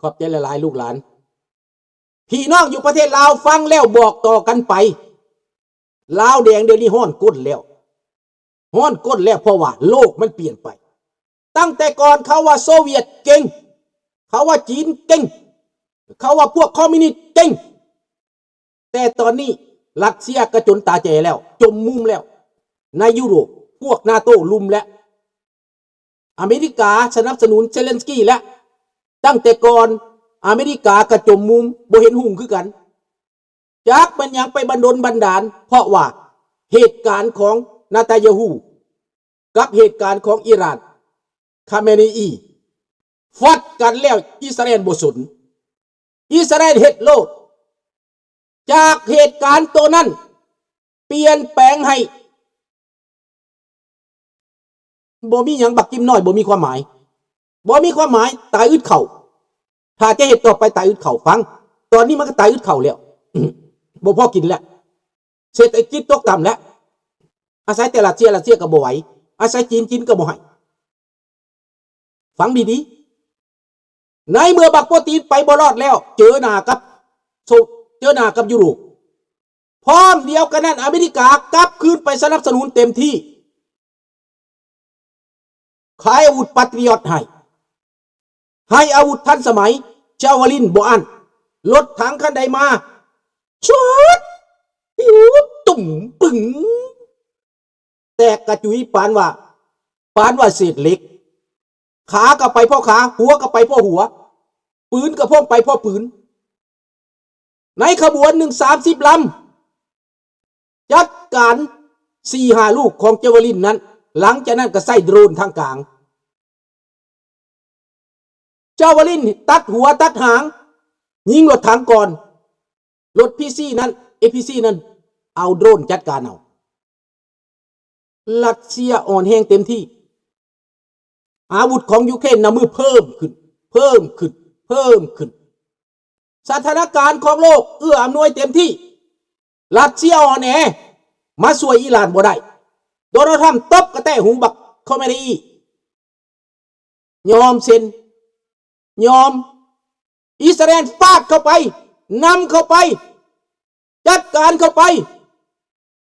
ຂອບໃຈຫຼາຍໆ ລູກຫຼານ. ພີ່ນ້ອງຢູ່ປະເທດລາວຟັງແລ້ວບອກຕໍ່ກັນໄປ. ລາວແດງດຽວນີ້ຮ້ອນກົ້ນແລ້ວ, ຮ້ອນກົ້ນແລ້ວ ເພາະວ່າໂລກມັນປ່ຽນໄປ. ຕັ້ງແຕ່ກ່ອນເຂົາວ່າໂຊວຽດເກັ່ງ, ເຂົາວ່າຈີນເກັ່ງ, ເຂົາວ່າພວກຄອມມິວນິດເກັ່ງ, ແຕ່ຕອນນີ້ຣັດເຊຍກະຈົນຕາແຈແລ້ວ, ຈົມມຸມແລ້ວ. ໃນຢູໂຣບ ພວກນາໂຕລຸມແລ້ວ. ອາເມລິກາສະໜັບສະໜູນເຊເລັນສກີແລ້ວ. ຕັ້ງແຕ່ກ່ອນອາເມລິກາກະຈົມມຸມ ບໍ່ເຫັນຮຸ່ງຄືກັນ. ຈັກແມ່ນຫຍັງໄປບັນດົນບັນດານ ເພາະວ່າເຫດການຂອງນາຕານຍາຮູ້ກັບເຫດການຂອງອີຣານ ຄາເມນີອີ ຟັດກັນແລ້ວ ອິດສະຣາແອນບໍ່ສົນ. ອິດສະຣາແອນເຮັດໂລດ. ຈາກເຫດການໂຕນັ້ນ ປ່ຽນແປງໃຫ້ ບໍ່ມີຫຍັງ ບັກກິມນ້ອຍ ບໍ່ມີຄວາມໝາຍ, ບໍ່ມີຄວາມໝາຍ, ຕາຍອຶດເຂົ້າ. ຖ້າຈະເຮັດຕໍ່ໄປ ຕາຍອຶດເຂົ້າ. ຟັງ, ຕອນນີ້ມັນກໍຕາຍອຶດເຂົ້າແລ້ວ, ບໍ່ພໍກິນແລ້ວ, ເສດຖະກິດຕົກຕ່ຳແລ້ວ. ອາໄສແຕ່ຣັດເຊຍ, ຣັດເຊຍກໍບໍ່ໄຫວ, ອາໄສຈີນ, ຈີນກໍບໍ່ໃຫ້. ຟັງດີໆ, ໃນເມື່ອບັກໂປຕີນໄປບໍ່ລອດແລ້ວ ເຈີໜ້າກັບໂຊ ເຈີໜ້າກັບຢູໂຣບ, ພ້ອມດຽວກັນນັ້ນ ອາເມລິກາກັບຄືນໄປສະໜັບສະໜູນເຕັມທີ່, ຂາຍອາວຸດປາຕຣິອອດໃຫ້, ໃຫ້ອາວຸດທັນສະໄໝ, ຈາວາລິນບໍ່ອັ້ນ, ລົດຖັງຄັນໃດມາ ຊຸດ ປິວ ຕຸ້ມ ປຶ້ງ ແຕກກະຈຸຍປານວ່າ ປານວ່າເສດເຫຼັກ. ຂາກໍໄປພໍຂາ, ຫົວກໍໄປພໍຫົວ, ປືນກໍພົ່ງໄປພໍປືນ. ໃນຂະບວນໜຶ່ງສາມສິບລຳ, ຈັດການສີ່ຫ້າລູກຂອງຈາວາລິນນັ້ນ, ຫຼັງຈາກນັ້ນກໍໃຊ້ໂດຣນທາງກາງ. ຈາວາລິນຕັດຫົວຕັດຫາງ, ຍິງລົດຖັງກ່ອນ, ລົດພີຊີນັ້ນ, ເອພີຊີນັ້ນ ເອົາໂດຣນຈັດການເອົາ. ຣັດເຊຍອ່ອນແຮງເຕັມທີ່, ອາວຸດຂອງຢູເຄຣນນຳມືເພີ່ມຂຶ້ນ, ເພີ່ມຂຶ້ນ, ເພີ່ມຂຶ້ນ. ສະຖານະການຂອງໂລກເອື້ອອຳນວຍເຕັມທີ່, ຣັດເຊຍອ່ອນແອ, ມາຊ່ວຍອີຣານບໍ່ໄດ້. ໂດນັລ ທຣຳ ຕົບກະແຕະຫູບັກ ຄາເມນີ ຍອມເຊັນ, ຍອມ. ອິດສະຣາແອນຟາດເຂົ້າໄປ, ນຳເຂົ້າໄປ, ຈັດການເຂົ້າໄປ,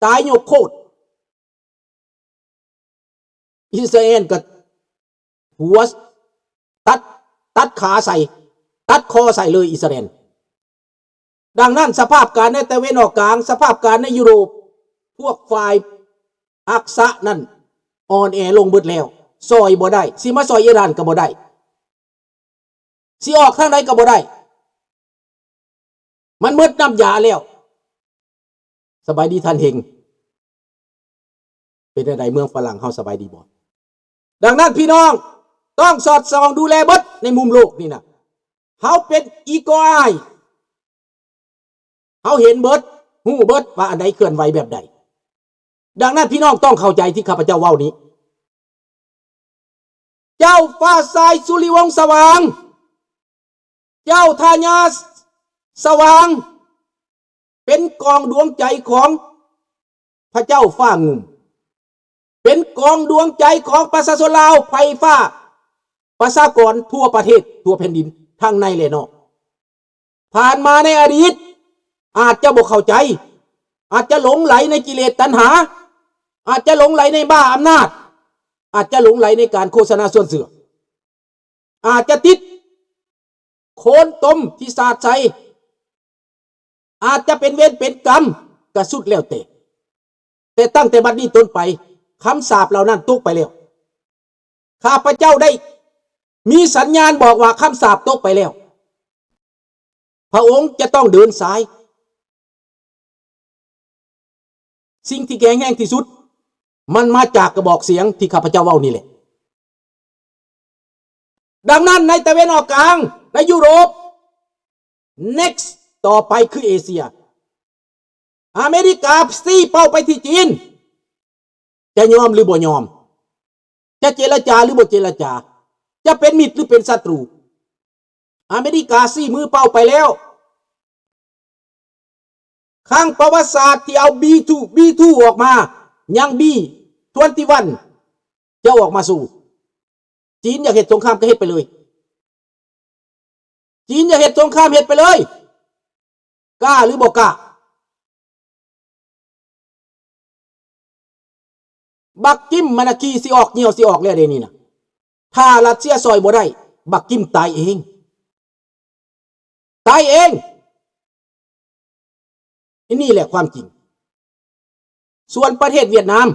ຕາຍຍົກໂຄດ. ອິດສະຣາແອນກໍຫົວ ຕັດ, ຕັດຂາໃສ່, ຕັດຄໍໃສ່ເລີຍອິດສະຣາແອນ. ດັ່ງນັ້ນ ສະພາບການໃນຕາເວັນອອກກາງ, ສະພາບການໃນຢູໂຣບ, ພວກຝ່າຍອັກສະນັ້ນອ່ອນແອລົງເບິດແລ້ວ, ຊ່ອຍບໍ່ໄດ້, ຊິມາຊ່ອຍອີຣານກໍບໍ່ໄດ້, ຊິອອກທາງໃດກໍບໍ່ໄດ້, ມັນໝົດນ້ຳຢາແລ້ວ. ສະບາຍດີທ່ານເຮັງ. ເປັນແນວໃດເມືອງຝຣັ່ງເຮົາ ສະບາຍດີບໍ່? ດັ່ງນັ້ນພີ່ນ້ອງຕ້ອງສອດສ່ອງດູແລເບິດໃນມຸມໂລກນີ້ນະ. ເຮົາເປັນ Eagle Eye, ເຮົາເຫັນເບິດ, ຮູ້ເບິດວ່າອັນໃດເຄື່ອນໄຫວແບບໃດ. ດັ່ງນັ້ນພີ່ນ້ອງຕ້ອງເຂົ້າໃຈທີ່ຂ້າພະເຈົ້າເວົ້ານີ້. ເຈົ້າຟ້າຊາຍສຸລິວົງສະຫວ່າງ, ເຈົ້າທ່າຍາສະຫວ່າງ ເປັນກອງດວງໃຈຂອງພະເຈົ້າຟ້າງຸ່ມ, ເປັນກອງດວງໃຈຂອງປະຊາຊົນລາວ ໄພຟ້າ ປະຊາກອນທົ່ວປະເທດ ທົ່ວແຜ່ນດິນ ທັງໃນ ແລະ ນອກ. ຜ່ານມາໃນອະດີດ ອາດຈະບໍ່ເຂົ້າໃຈ, ອາດຈະຫຼົງໄຫຼໃນກິເລດຕັນຫາ, ອາດຈະຫຼົງໄຫຼໃນບ້າອຳນາດ, ອາດຈະຫຼົງໄຫຼໃນການໂຄສະນາຊວນເຊື່ອ, ອາດຈະຕິດໂຄນຕົມທີ່ສາດໃສ່, ອາດຈະເປັນເວນເປັນກຳ, ກະສຸດແລ້ວແຕ່. ແຕ່ຕັ້ງແຕ່ບັດນີ້ຕົ້ນໄປ, ຄຳສາບເຫຼົ່ານັ້ນຕົກໄປແລ້ວ. ຂ້າພະເຈົ້າໄດ້ມີສັນຍານບອກວ່າຄຳສາບຕົກໄປແລ້ວ. ພະອົງຈະຕ້ອງເດີນສາຍ. ສິ່ງທີ່ແຂງແຮງທີ່ສຸດ ມັນມາຈາກກະບອກສຽງທີ່ຂ້າພະເຈົ້າເວົ້ານີ້ແຫຼະ. ດັ່ງນັ້ນ ໃນຕາເວັນອອກກາງ, ໃນຢູໂຣບ, next ຕໍ່ໄປຄືເອເຊຍ. ອາເມລິກາຊີ້ເປົ້າໄປທີ່ຈີນ. ຈະຍອມຫຼືບໍ່ຍອມ? ຈະເຈລະຈາຫຼືບໍ່ເຈລະຈາ? ຈະເປັນມິດຫຼືເປັນສັດຕູ? ອາເມລິກາຊີ້ມືເປົ້າໄປແລ້ວ. ຄັ້ງປະຫວັດສາດທີ່ເອົາ ບີທູ ບີທູ ອອກມາ, ຍັງ ບີທວນຕີວັນ ຈະອອກມາສູ້. ຈີນຢາກເຮັດສົງຄາມກໍເຮັດໄປເລີຍ. ຈີນຢາກເຮັດສົງຄາມ ເຮັດໄປເລີຍ. ກ້າຫຼືບໍ່ກ້າ? ບັກກິມມັນນະ ຂີ້ຊິອອກ ຍ່ຽວຊິອອກແລ້ວເດນີ້ນະ. ຖ້າຣັດເຊຍຊ່ອຍບໍ່ໄດ້ ບັກກິມຕາຍເອງ. ຕາຍເອງ. ອັນນີ້ແຫຼະຄວາມຈິງ. ສ່ວນປະເທດຫວຽດນາມ,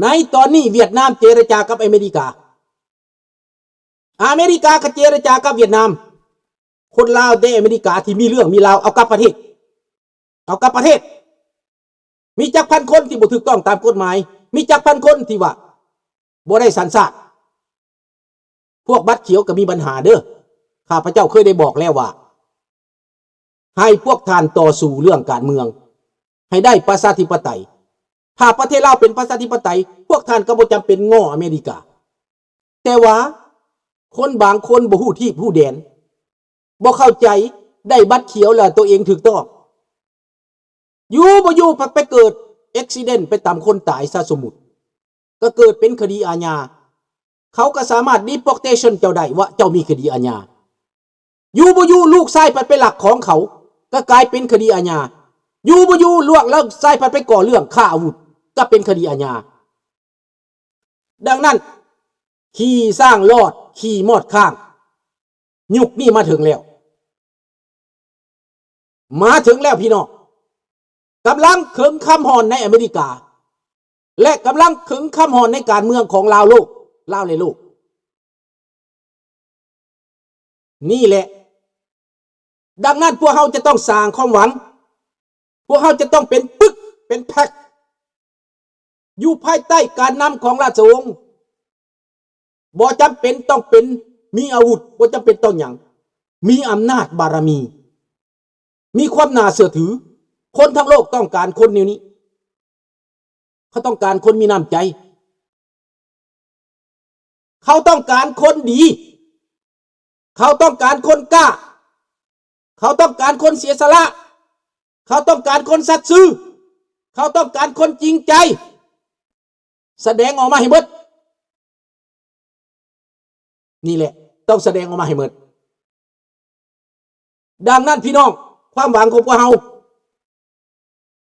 ໃນຕອນນີ້ຫວຽດນາມເຈລະຈາກັບອາເມລິກາ. ອາເມລິກາກໍເຈລະຈາກັບຫວຽດນາມ. ຄົນລາວໃນອາເມລິກາທີ່ມີເລື່ອງມີລາວ ເອົາກັບປະເທດ. ເອົາກັບປະເທດ. ມີຈັກພັນຄົນທີ່ບໍ່ຖືກຕ້ອງຕາມກົດໝາຍ? ມີຈັກພັນຄົນທີ່ວ່າບໍ່ໄດ້ສັນຊາດ? ພວກບັດຂຽວກໍມີບັນຫາເດີ້. ຂ້າພະເຈົ້າເຄີຍໄດ້ບອກແລ້ວວ່າ ໃຫ້ພວກທ່ານຕໍ່ສູ້ເລື່ອງການເມືອງ ໃຫ້ໄດ້ປະຊາທິປະໄຕ. ຖ້າປະເທດລາວເປັນປະຊາທິປະໄຕ, ພວກທ່ານກໍບໍ່ຈຳເປັນງໍ້ອາເມລິກາ. ແຕ່ວ່າຄົນບາງຄົນບໍ່ຮູ້ທີບຮູ້ແດນ, ບໍ່ເຂົ້າໃຈ, ໄດ້ບັດຂຽວແລ້ວຕົວເອງຖືກຕ້ອງ. ຢູ່ບໍ່ຢູ່ໄປເກີດເອັກຊີເດັນ ໄປຕຳຄົນຕາຍຊະ ສົມມຸດ, ກໍເກີດເປັນຄະດີອາຍາ. ເຂົາກໍສາມາດດີພອກເຕຊັນເຈົ້າໄດ້ວ່າເຈົ້າມີຄະດີອາຍາ. ຢູ່ບໍ່ຢູ່ລູກຊາຍໄປ ໄປລັກຂອງເຂົາ ກໍກາຍເປັນຄະດີອາຍາ. ຢູ່ບໍ່ຢູ່ລວກເລີກຊາຍໄປ ໄປກໍ່ເລື່ອງຄ້າອາວຸດ ກໍເປັນຄະດີອາຍາ. ດັ່ງນັ້ນ ຂີ່ຊ້າງລອດ ຂີ່ມອດຄ້າງ ຍຸກນີ້ມາເຖິງແລ້ວ. ມາເຖິງແລ້ວພີ່ນ້ອງ, ກຳລັງເຄິ່ງຄຳຮ້ອນໃນອາເມລິກາ ແລະ ກຳລັງເຄິ່ງຄຳຮ້ອນໃນການເມືອງຂອງລາວໂລກ, ລາວ ແລະ ໂລກ. ນີ້ແຫຼະ, ດັ່ງນັ້ນພວກເຮົາຈະຕ້ອງສ້າງຄວາມຫວັງ, ພວກເຮົາຈະຕ້ອງເປັນປຶກເປັນແພັກ ຢູ່ພາຍໃຕ້ການນຳຂອງລາຊະວົງ. ບໍ່ຈຳເປັນຕ້ອງເປັນ ມີອາວຸດ, ບໍ່ຈຳເປັນຕ້ອງຫຍັງ, ມີອຳນາດບາລະມີ, ມີຄວາມໜ້າເຊື່ອຖື. ຄົນທັງໂລກຕ້ອງການຄົນແນວນີ້. ເຂົາຕ້ອງການຄົນມີນ້ຳໃຈ. ເຂົາຕ້ອງການຄົນດີ. ເຂົາຕ້ອງການຄົນກ້າ. ເຂົາຕ້ອງການຄົນເສຍສະຫຼະ. ເຂົາຕ້ອງການຄົນສັດຊື່. ເຂົາຕ້ອງການຄົນຈິງໃຈ. ສະແດງອອກມາໃຫ້ໝົດ. ນີ້ແຫຼະ, ຕ້ອງສະແດງອອກມາໃຫ້ໝົດ. ດັ່ງນັ້ນພີ່ນ້ອງ, ຄວາມຫວັງຂອງພວກເຮົາ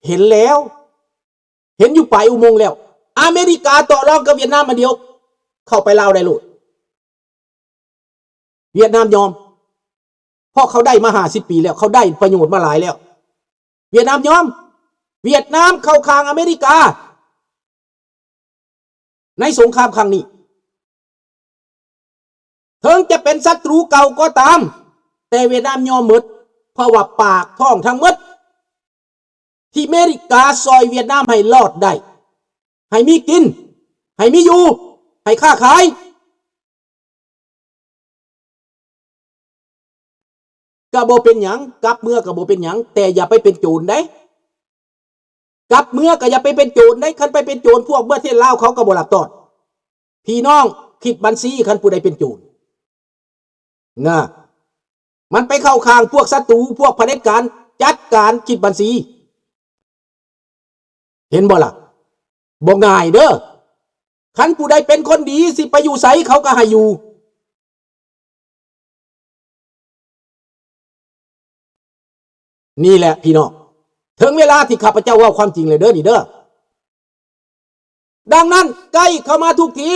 ເຫັນແລ້ວ, ເຫັນຢູ່ປາຍອຸໂມງແລ້ວ. ອາເມລິກາຕໍ່ລອງກັບຫວຽດນາມອັນດຽວ, ເຂົ້າໄປລາວໄດ້ໂລດ. ຫວຽດນາມຍອມ, ເພາະເຂົາໄດ້ມາຫ້າສິບປີແລ້ວ, ເຂົາໄດ້ປະໂຫຍດມາຫຼາຍແລ້ວ. ຫວຽດນາມຍອມ, ຫວຽດນາມເຂົ້າຂ້າງອາເມລິກາໃນສົງຄາມຄັ້ງນີ້. ເຖິງຈະເປັນສັດຕູເກົ່າກໍຕາມ, ແຕ່ຫວຽດນາມຍອມໝົດ, ເພາະວ່າປາກທ້ອງທັງໝົດ ທີ່ເມລິກາຊ່ອຍຫວຽດນາມໃຫ້ລອດໄດ້, ໃຫ້ມີກິນ, ໃຫ້ມີຢູ່, ໃຫ້ຄ້າຂາຍ, ກໍບໍ່ເປັນຫຍັງ, ກັບເມືອກໍບໍ່ເປັນຫຍັງ, ແຕ່ຢ່າໄປເປັນໂຈນເດ້. ກັບເມືອກໍຢ່າໄປເປັນໂຈນເດ້. ຄັນໄປເປັນໂຈນ, ພວກປະເທດລາວເຂົາກໍບໍ່ຮັບຕ້ອນ. ພີ່ນ້ອງຄິດບັນຊີ, ຄັນຜູ້ໃດເປັນໂຈນ ນະ, ມັນໄປເຂົ້າຂ້າງພວກສັດຕູ, ພວກຜະເດັດການ, ຈັດການຄິດບັນຊີ. ເຫັນບໍ່ລະ? ບໍ່ງ່າຍເດີ້. ຄັນຜູ້ໃດເປັນຄົນດີ, ຊິໄປຢູ່ໃສເຂົາກໍໃຫ້ຢູ່. ນີ້ແຫຼະພີ່ນ້ອງ, ເຖິງເວລາທີ່ຂ້າພະເຈົ້າເວົ້າຄວາມຈິງແລ້ວເດີ້ນີ້ເດີ້. ດັ່ງນັ້ນໃກ້ເຂົ້າມາທຸກທີ,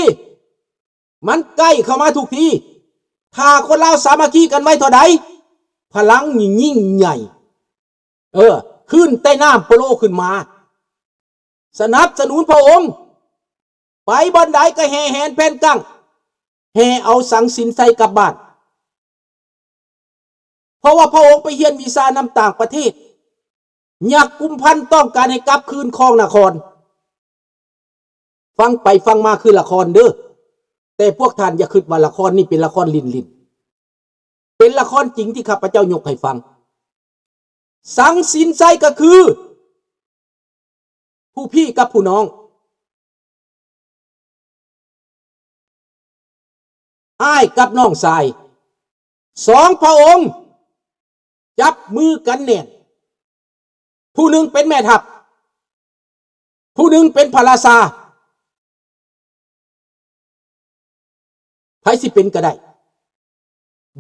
ມັນໃກ້ເຂົ້າມາທຸກທີ. ຖ້າຄົນລາວສາມັກຄີກັນໄວເທົ່າໃດ, ພະລັງຍິ່ງໃຫຍ່. ເອີ, ຂຶ້ນໃຕ້ນ້ຳໂປໂລຂຶ້ນມາ, ສະໜັບສະໜູນພະອົງ, ໄປບ່ອນໃດກໍແຫ່ແຫນແຜ່ນກັ້ງ, ແຫ່ເອົາສັງສິນໄຊກັບບ້ານ. ເພາະວ່າພະອົງໄປຮຽນວິຊານຳຕ່າງປະເທດ, ຍັກກຸມພັນຕ້ອງການໃຫ້ກັບຄືນຄອງນະຄອນ. ຟັງໄປຟັງມາຄືລະຄອນເດີ້, ແຕ່ພວກທ່ານຢ່າຄິດວ່າລະຄອນນີ້ເປັນລະຄອນຫຼິ້ນໆ. ເປັນລະຄອນຈິງທີ່ຂ້າພະເຈົ້າຍົກໃຫ້ຟັງ. ສັງສິນໄຊກໍຄື ຜູ້ພີ່ກັບຜູ້ນ້ອງ, ອ້າຍກັບນ້ອງຊາຍ, ສອງພະອົງຈັບມືກັນແໜ້ນ, ຜູ້ໜຶ່ງເປັນແມ່ທັບ, ຜູ້ໜຶ່ງເປັນພະລາຊາ. ໃຜຊິເປັນກໍໄດ້.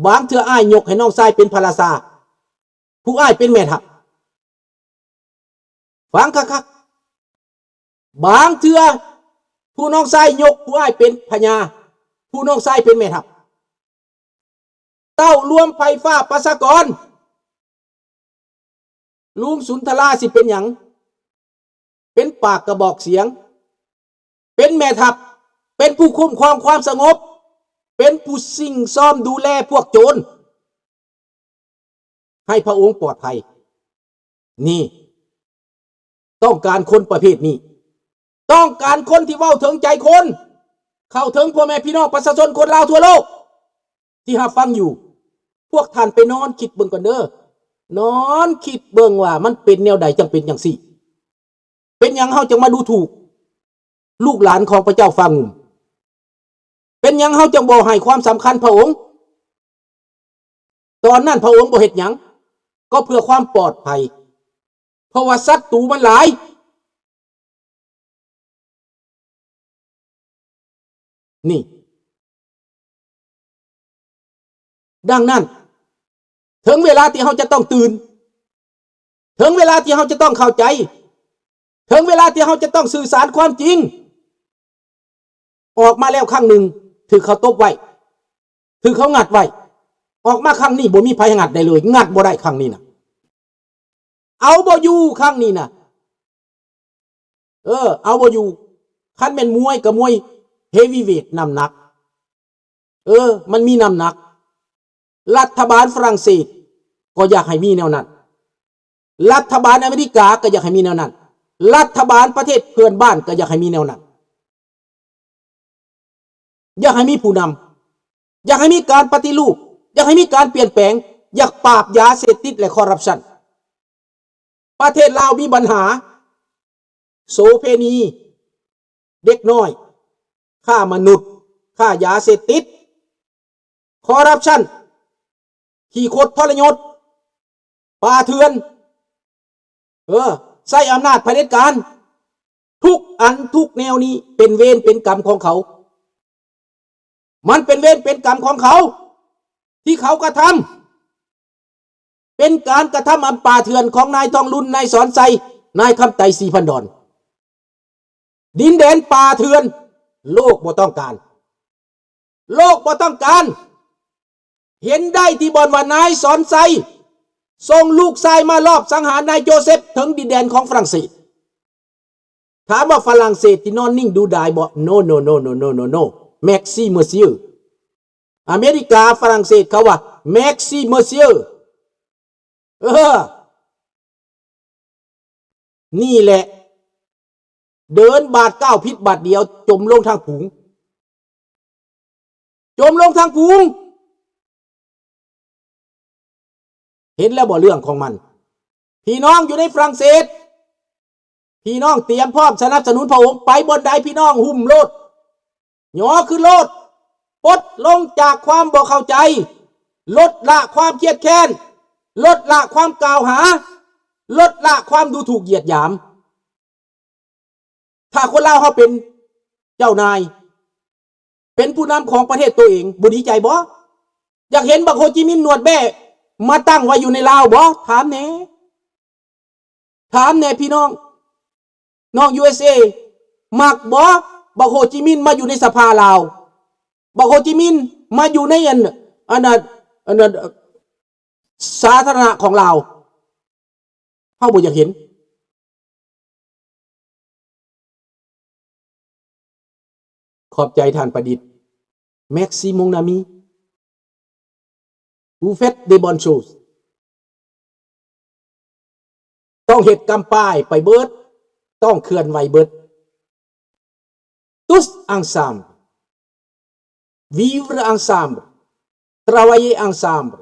ບາງເທື່ອອ້າຍຍົກໃຫ້ນ້ອງຊາຍເປັນພະລາຊາ, ຜູ້ອ້າຍເປັນແມ່ທັບ. ຟັງຄັກໆ, ບາງເທື່ອຜູ້ນ້ອງຊາຍຍົກຜູ້ອ້າຍເປັນພະຍາ, ຜູ້ນ້ອງຊາຍເປັນແມ່ທັບ. ເຕົ້າລວມໄພຟ້າປະຊາກອນ, ລຸງສຸນທະລາຊິເປັນຫຍັງ? ເປັນປາກກະບອກສຽງ, ເປັນແມ່ທັບ, ເປັນຜູ້ຄຸ້ມຄອງຄວາມສະຫງົບ, ເປັນຜູ້ສິ້ງຊອມດູແລພວກໂຈນ ໃຫ້ພະອົງປອດໄພ. ນີ້ ຕ້ອງການຄົນປະເພດນີ້, ຕ້ອງການຄົນທີ່ເວົ້າເຖິງໃຈຄົນ, ເຂົ້າເຖິງພໍ່ແມ່ພີ່ນ້ອງປະຊາຊົນຄົນລາວທົ່ວໂລກທີ່ຮັບຟັງຢູ່. ພວກທ່ານໄປນອນຄິດເບິ່ງກ່ອນເດີ້, ນອນຄິດເບິ່ງວ່າມັນເປັນແນວໃດຈັ່ງເປັນຈັ່ງຊີ້. ເປັນຫຍັງເຮົາຈຶ່ງມາດູຖູກລູກຫຼານຂອງພະເຈົ້າຟ້າງຸ່ມ? ເປັນຫຍັງເຮົາຈຶ່ງບໍ່ໃຫ້ຄວາມສຳຄັນພະອົງ? ຕອນນັ້ນພະອົງບໍ່ເຮັດຫຍັງ, ກໍເພື່ອຄວາມປອດໄພ, ເພາະວ່າສັດຕູມັນຫຼາຍ. ນີ້ ດັ່ງນັ້ນ ເຖິງເວລາທີ່ເຮົາຈະຕ້ອງຕື່ນ, ເຖິງເວລາທີ່ເຮົາຈະຕ້ອງເຂົ້າໃຈ, ເຖິງເວລາທີ່ເຮົາຈະຕ້ອງສື່ສານຄວາມຈິງ. ອອກມາແລ້ວຄັ້ງໜຶ່ງ ຖືກເຂົາຕົບໄວ້, ຖືກເຂົາງັດໄວ້. ອອກມາຄັ້ງນີ້ບໍ່ມີໃຜງັດໄດ້ເລີຍ, ງັດບໍ່ໄດ້ຄັ້ງນີ້ນະ. ເອົາບໍ່ຢູ່ຄັ້ງນີ້ນະ. ເອີ ເອົາບໍ່ຢູ່. ຄັນແມ່ນມວຍກໍມວຍເຮວີເວດ ນ້ຳໜັກ. ເອີ ມັນມີນ້ຳໜັກ. ລັດຖະບານຝຣັ່ງເສດກໍຢາກໃຫ້ມີແນວນັ້ນ. ລັດຖະບານອາເມລິກາກໍຢາກໃຫ້ມີແນວນັ້ນ. ລັດຖະບານປະເທດເພື່ອນບ້ານກໍຢາກໃຫ້ມີແນວນັ້ນ. ຢາກໃຫ້ມີຜູ້ນຳ, ຢາກໃຫ້ມີການປະຕິຮູບ, ຢາກໃຫ້ມີການປ່ຽນແປງ, ຢາກປາບຢາເສບຕິດ ແລະ ຄໍຣັບຊັນ. ປະເທດລາວມີບັນຫາໂສເພນີເດັກນ້ອຍ, ຄ້າມະນຸດ, ຄ້າຢາເສບຕິດ, ຄໍຣັບຊັນ, ຂີ້ຄົດທໍລະຍົດ, ປ່າເຖື່ອນ, ເອີ ໃຊ້ອຳນາດຜະເດັດການ. ທຸກອັນທຸກແນວນີ້ເປັນເວນເປັນກຳຂອງເຂົາ. ມັນເປັນເວນເປັນກຳຂອງເຂົາທີ່ເຂົາກະທຳ. ເປັນການກະທຳອັນປ່າເຖື່ອນຂອງນາຍທອງລຸນ, ນາຍສອນໄຊ, ນາຍຄຳໄຕ ສີພັນດອນ. ດິນແດນປ່າເຖື່ອນ ໂລກບໍ່ຕ້ອງການ. ໂລກບໍ່ຕ້ອງການ. ເຫັນໄດ້ທີ່ບ່ອນວ່ານາຍສອນໄຊສົ່ງລູກຊາຍມາລອບສັງຫານນາຍໂຈເຊັບເຖິງດິນແດນຂອງຝຣັ່ງເສດ. ຖາມວ່າຝຣັ່ງເສດທີ່ນອນນິ່ງດູດາຍບໍ່? No, no, no. Merci, monsieur. ອາເມລິກາ, ຝຣັ່ງເສດ ເຂົາວ່າ Merci, monsieur. ເອີ ນີ້ແຫຼະ ເດີນບາດກ້າວຜິດບາດດຽວ ຈົມລົງທາງຜູງ. ຈົມລົງທາງຜູງ. ເຫັນແລ້ວບໍ່ເລື່ອງຂອງມັນ? ພີ່ນ້ອງຢູ່ໃນຝຣັ່ງເສດ, ພີ່ນ້ອງຕຽມພ້ອມສະໜັບສະໜູນພະອົງ, ໄປບ່ອນໃດພີ່ນ້ອງຫຸ້ມໂລດ, ຍໍຂຶ້ນໂລດ, ປົດລົງຈາກຄວາມບໍ່ເຂົ້າໃຈ, ລົດລະຄວາມຄຽດແຄ້ນ, ລົດລະຄວາມກ່າວຫາ, ລົດລະຄວາມດູຖູກຢຽດຫຍາມ. ຖ້າຄົນລາວເຮົາເປັນເຈົ້ານາຍ, ເປັນຜູ້ນຳຂອງປະເທດໂຕເອງ, ບໍ່ດີໃຈບໍ່? ຢາກເຫັນບັກໂຮຈິມິນໜວດແບ້ມາຕັ້ງໄວ້ຢູ່ໃນລາວບໍ່? ຖາມແດ່, ຖາມແດ່ພີ່ນ້ອງ, ນ້ອງ USA ມັກບໍ່ ບັກໂຮຈິມິນມາຢູ່ໃນສະພາລາວ? ບັກໂຮຈິມິນມາຢູ່ໃນອັນ ອັນນັ້ນ ອັນນັ້ນ ສາທາລະນະຂອງລາວ, ເຮົາບໍ່ຢາກເຫັນ. ຂອບໃຈທ່ານປະດິດ. Merci mon ami. Vous faites de bonnes choses. ຕ້ອງເຮັດກຳປ້າຍໄປເບິດ, ຕ້ອງເຄື່ອນໄຫວເບິດ. Tous ensemble, vivre ensemble, travailler ensemble,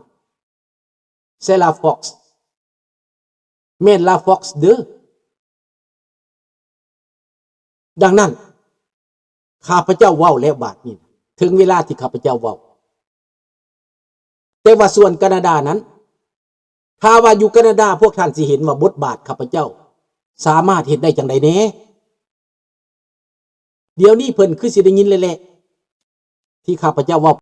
c'est la force, ແມ່ນ la force ເດີ້. ດັ່ງນັ້ນ ຂ້າພະເຈົ້າເວົ້າແລ້ວບາດນີ້, ເຖິງເວລາທີ່ຂ້າພະເຈົ້າເວົ້າ. ແຕ່ວ່າສ່ວນການາດານັ້ນ, ຖ້າວ່າຢູ່ການາດາ ພວກທ່ານຊິເຫັນວ່າບົດບາດຂ້າພະເຈົ້າສາມາດເຮັດໄດ້ຈັ່ງໃດແດ່. ດຽວນີ້ເພິ່ນຄືຊິໄດ້ຍິນແລ້ວແຫຼະ ທີ່ຂ້າພະເຈົ້າເວົ້າ